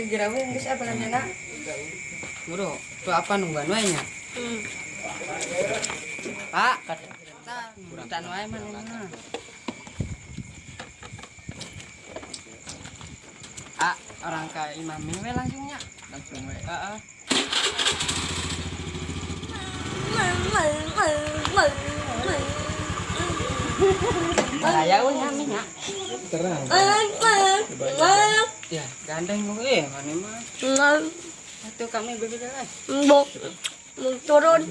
Geura we geus apa belanjana. Buru, tuh apa nungguan wae nya? Pak, urutan wae mana mah. Ah, orang ka imamin we langsungnya. Langsung we. Heeh. Bahaya we nya nya. Terang. Ya, gandeng we mana mah. Atuh kami berbeda lah. Turun.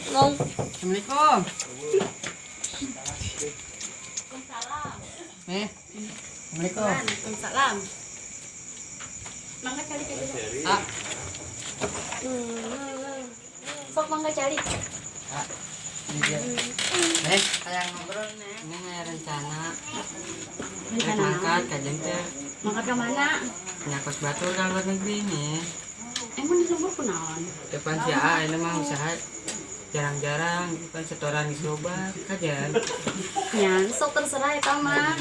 Ngong. Assalamualaikum. Eh. Assalamualaikum. Waalaikumsalam. Mangga calik aja. Ah, Sok mangga calik. ah. Ini dia. Neng, hayang ngobrol, Neng. Neng aya rencana. Rek Rencana mangkat ka teh. Mangkat ke mana? Nya kos batur ka luar negeri nih. Emang di lembur kunaon? Depan si A ini mah usaha jarang-jarang depan setoran geus loba kajen. Ya, sok terserah eta mah.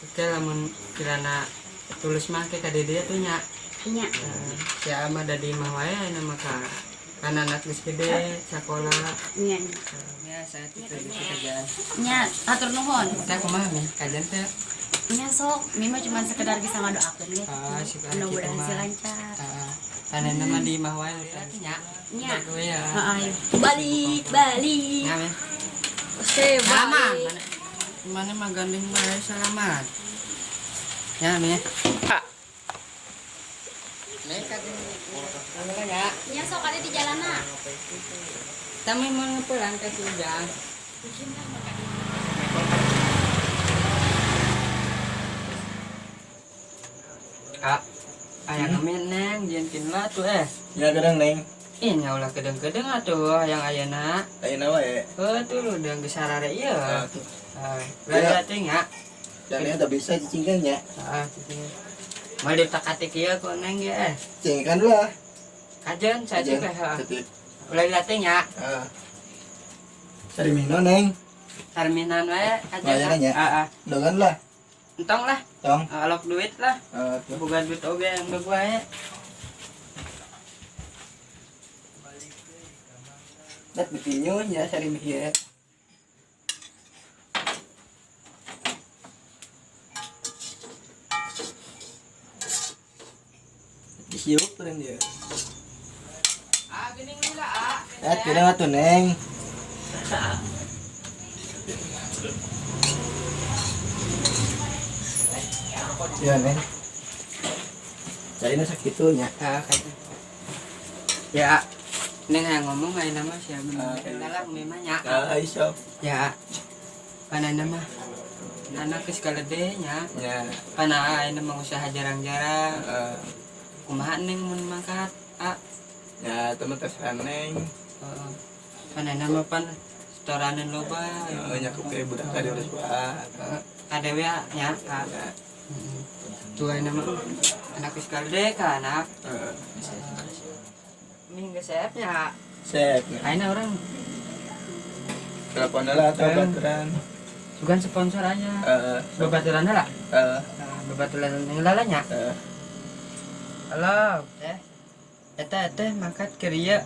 Oke lamun kirana tulus mah ke ka dieu tuh nya. Nya. Si A mah da di imah wae ayeuna mah ka kan anak geus gede sakola. Nya. Ya saya tuh gitu kerjaan. Nya, atur nuhun. Teh kumaha nih kajen teh? Nya sok, mima cuma sekedar bisa ngadoakeun ge. Ah, syukur Mudah-mudahan gitu sih mah. lancar. Heeh. Panenna mah di imah wae udah nya. Nya. Gue ya. Heeh, ayo. Balik, balik. Nya meh. Oke, Salaman. balik. Mana mah gandeng bae salaman. Nya meh. Nih kajen anu nya. Nya sok ada di jalana. Kami mau ngepulang ke si Ujang. Ah, ayang ngemin neng, jian lah tuh eh. Ya kadang neng. Ih, nya ulah kedeng-kedeng atuh yang ayeuna. Ayeuna wae. Heuh tuh lu udah geus sarare ieu. Ah, tuh. Ah, lah teh nya. Dan ini udah bisa cicingkan ya. Ah, cicing. Mal diutak-atik ieu ku neng ge eh. Cicingkan lah. Kajen saja teh. Cetik. Ulah dilatih nya. Ah. Sarimino neng. Terminan wae kajen. Bayaran ya? Heeh. Dongan lah. Entong lah, Tong. alok duit lah. Ah, tuh. Boga duit oge yang wae. Dat bikinnya ya sarimi ieu. Disiup turun dia. Ah, geuning lila ah. Eh, kira atuh neng. Ya neng. Carina sakitu nya. Ah, kajen. Ya, neng hayang ngomong ayeuna mah sia bener. Ah, Lah memang nya. Ah, ayo sok. Ya. Panana mah anak geus galede nya. Ya. Pana ayeuna mah usaha jarang-jarang. Ah, Kumaha neng mun mangkat? Ah, ya teman terserah neng. heeh. Panana mah pan setoranan loba. Heeh, nyakup ke budak tadi urus wae. Heeh. Kadewe nya. Ah. Ya. Heeh. Tuh ayeuna mah anak geus galede ka anak. Heeh. Minggu seep nya. Sep. Ayeuna orang Telepon lah atau Eh. baturan. sugan sponsor aja. Heeh. Babaturan lah. Heeh. Babaturan heula nya. Heeh. Halo, teh. Eta teh mangkat ke dieu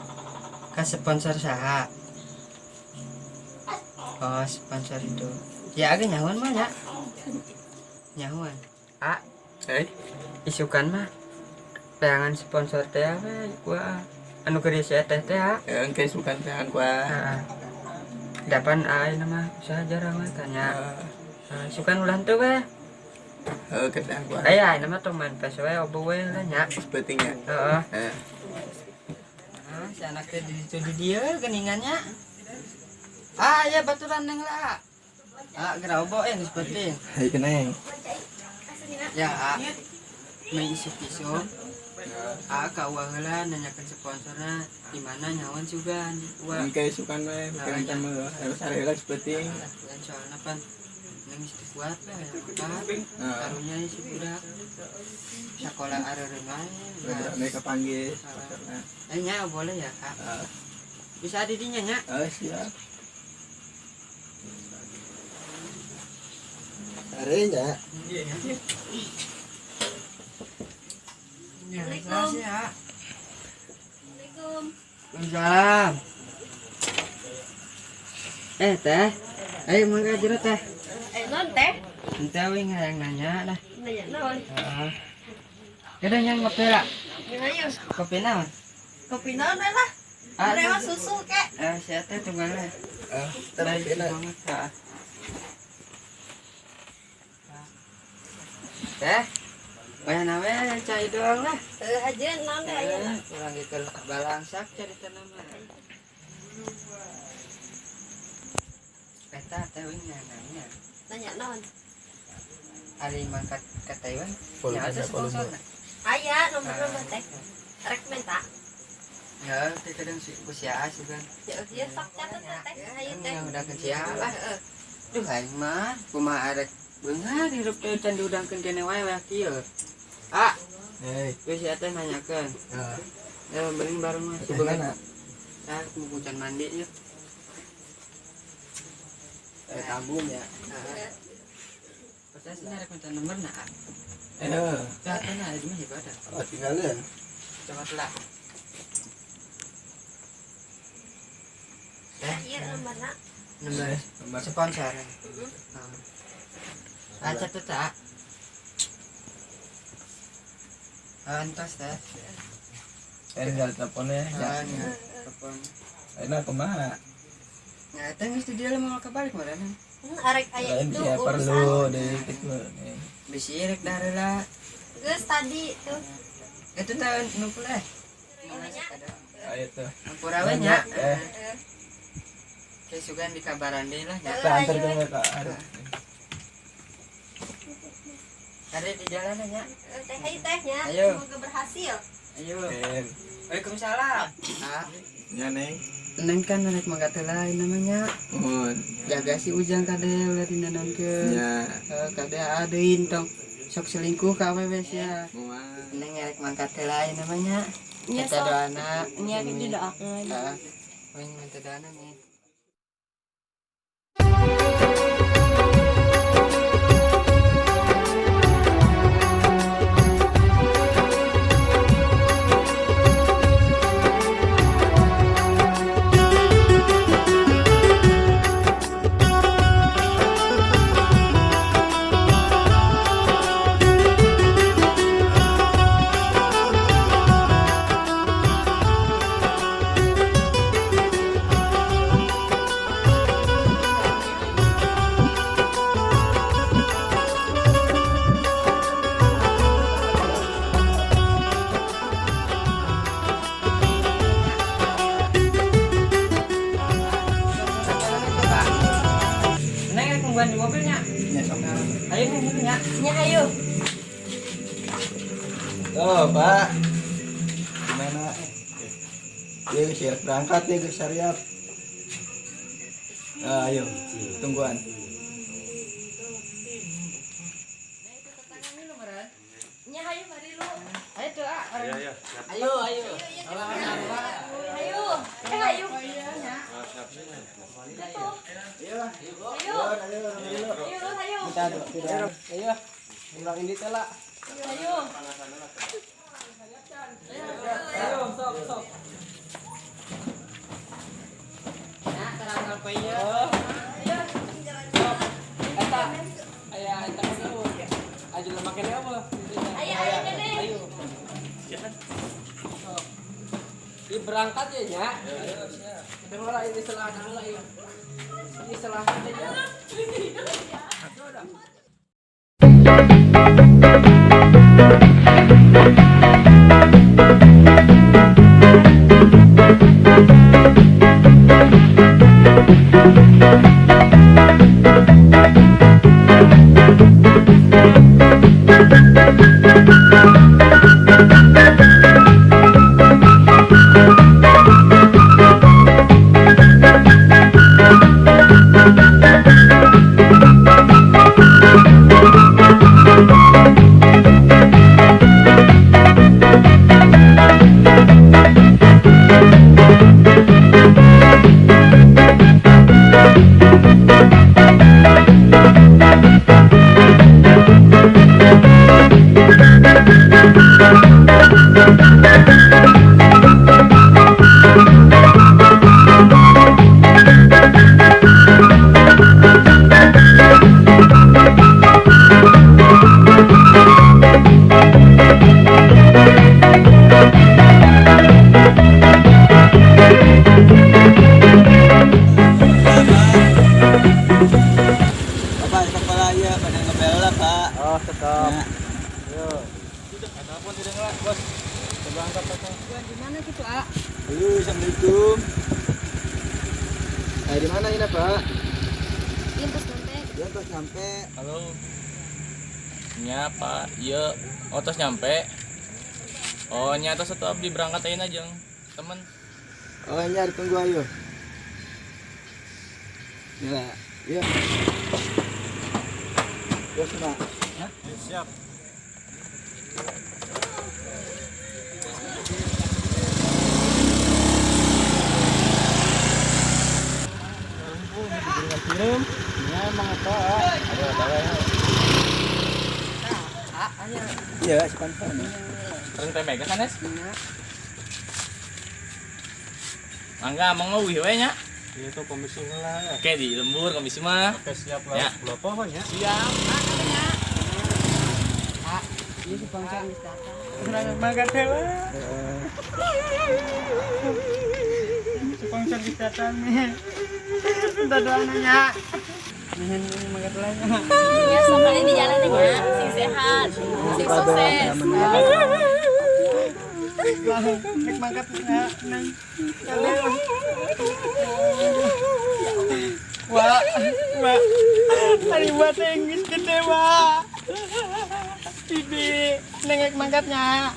ka sponsor saha? Oh, sponsor itu. Ya agak nyahuan mah nya. Nyahuan. Ah, Eh, isukan mah. Tayangan sponsor teh we gua anu keur si teh teh ah. ya engke sukan tehan kuah. Heeh. Dapan ayeuna mah usaha jarang we kan nya. Heeh. Heeh, isukan ulah teu we. Heeh, kerjaan kuah. Aya ayeuna mah tong main PES we obo we lah nya. Sepentingnya. Heeh. Heeh. Ah, si anak teh di ditu di dieu geuningannya. Ah, ya baturan neng lah. Ah, geura obo eh geus penting. Hai neng. Ya, ah. Main isuk-isuk. Ah, ka uang heula nanyakeun sponsorna di mana nyawan sugan. Uang. Engke sukan we, bukan sama harus ada heula sepenting. Dan soalna pan neng geus teu kuat lah ya makan. Heeh. Karunya si budak. Sakola areureun wae. Budak mereka panggil sponsorna. Eh nya boleh ya, Kak. Heeh. Bisa di dinya nya. Oh, siap. Arenya. Ya, Assalamualaikum. sih ya. Assalamualaikum. Waalaikumsalam. Eh, Teh. Ayo mangga jero, Teh. Eh, non teh. Ente we hayang nanya lah. Nanya naon? Heeh. Kadang yang ngopi lah. Ayo. Kopi naon? Kopi naon we lah. Ah, Lewat susu kek. Eh, si Teh tunggu lah. Eh, Baik tapi banget, Kak. Teh. Bayar we cai doang lah. Heuh aja naon teh aya. Eh, kurang gitu balangsak cari nama. Eta teh we nanya. Nanya naon? Ari mangkat ke Taiwan. Volume Ya, ada volume. sponsor. Aya nomor-nomor teh. Rek minta. Ya, teh kadang si ku si A sih kan. Ya, ya sok catet teh. Ayo teh. Yang udah ke si A lah. Heeh. Duh aing mah kumaha arek beunghar hirup teh can diudangkeun kene wae wae kieu. Ah, Hei. geus si teh nanyakeun. Eh, Ya beuling bareng mah si teh beunghar. mana? Ah, mau can mandi yuk. Eh, tabung ya. Heeh. Percaya sih arek minta nomor nah. Eh, Tah teh nah di mana ibadah. oh, tinggalin. Coba telah. Teh, Iya nomorna. nomor Nomor. sponsor. Heeh. Ah, catet tak. Entos teh. Eh, tinggal teleponnya. Ya. Ah, nih, telepon. Enak kumaha? Nah, teh geus di dia mau kebalik mana? Hmm, arek aya Lain itu ya perlu urusan. deh gitu. Nih. Bisi rek dareula. Geus tadi tuh. Itu teh numpul eh. Nya. Ayo tuh. Ampura we nya. Eh. Heeh. Kayak sugan di kabaran deui lah nya. Kita antar ke Kak Arif. Ada di jalan nya. Teh ayo teh nya. Ayo. Semoga berhasil. Ayo. Eh, Waalaikumsalam. Ah, ya Neng. Neng kan rek mangga teh lain namanya. Mohon. Jaga si Ujang kade ulah dinanamkeun. Ya. Eh, kade adein tong sok selingkuh ka awewe sia. Moal. Neng rek mangkat teh lain namanya. Nya Minta sok. doana. Nya gitu doakeun. Heeh. Wing minta doana nih. Neng rek nungguan di mobilnya. Ya sok. Ayo neng mobilnya. Nya ayo. Oh, Pak. Gimana? Dia geus siap berangkat, dia geus siap. Ah, ayo, tungguan. Nya ayo mari lu. Ayo tuh, ah. Iya, iya, siap. Ayo, ayo. Ayo. Eh ayo. Ah, siap, siap. Ayo, Ayo. ayo, ayo. Ayo lu ayo. Minta tidak. Ayo. Pulang ini teh lah. Ayo. Ayo, sok, sok. Nah, terang apa ya? Eta, aya eta kudu. Aja lemak kene apa? Ayo ayo dede. Ayo. Sok. Di berangkat ya nya. Ayo, lah ini selahan lah ya. Ini selahan aja. Ayo. Halo, assalamualaikum. Di mana ini, Pak? Iya terus nyampe. Ya, terus nyampe. Halo. Nya Pak, iya, oh tos nyampe. Oh, nya tos satu abdi berangkat ayeuna jeung temen. Oh, ini tunggu ayo. Ya, ya. Terus, Pak. Siap. Kirim, ya emang apa? Ayo, tahu ya. Iya, sponsor nih. Terus PMG kan, Es? Mangga amang mah wih we nya. Itu komisi lah ya. Oke, di lembur komisi mah. Oke, siap lah. Ya. Belum ya. Siap. Iya sponsor geus datang. Berangkat heula. Sponsor geus datang nih. Minta doana nya. Nuhun mangkat lah nya. Ya sampai di jalan ya, sing sehat, sing sukses. Lah, nek mangkat nya nang. Wah, wah. Ari buat geus gede, Wak. Bibi, nengek mangkatnya.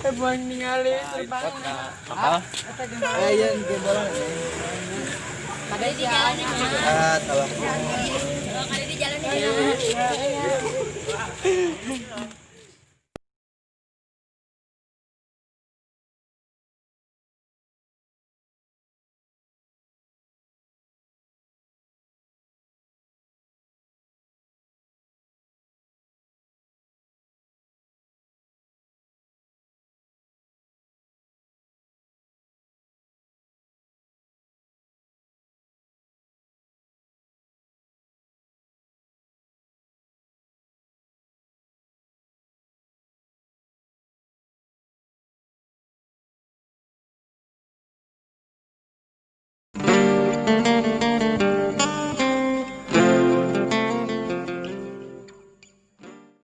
Buang ningali terbang. Apa? Iya, ini bola. Kade di jalan ya. Ah, tolong. Kade di jalan ya.